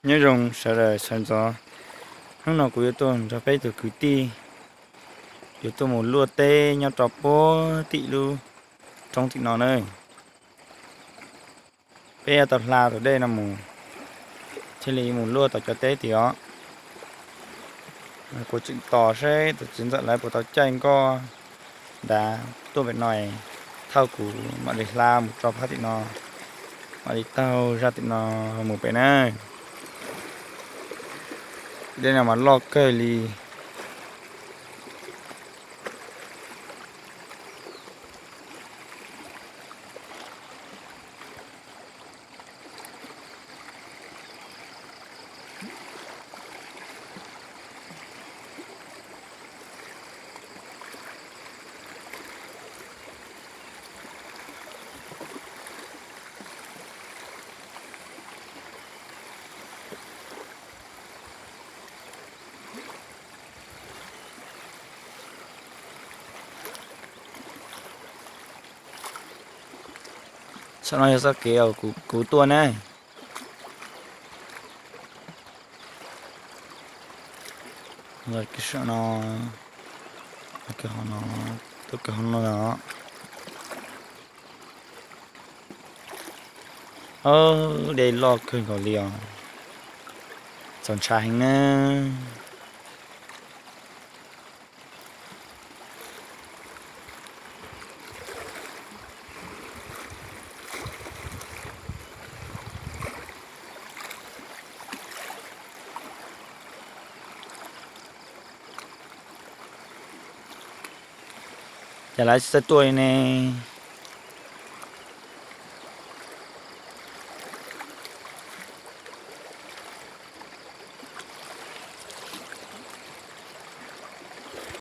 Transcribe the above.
Nyob zoo sawv daws sawv ntxov, hnub no kuv yuav tuaj nrog peb tus kwv tij yuav tuaj mus luaj teb nyob rau puag tim lub roob tim no na. Peb yuav tau hla tus dej no mus, thiaj li mus luaj tau cov teb tim os. Kuv tseem tos seb tus txiv ntxawm lawv puas tau caij nkoj dav tuaj pem no, thauj kuv mam li hla mus rau phab tim no, mam li taug zaj tim no mus pem na. Dej no mas loj kawg li. Saum no yog txoj kev uas kuv tuaj na. Saum no, tuaj kiag hauv no os. Dej loj kawg nkaus li os, txaus ntshai heev na. Cas lawv tsis txawj tuaj li ne?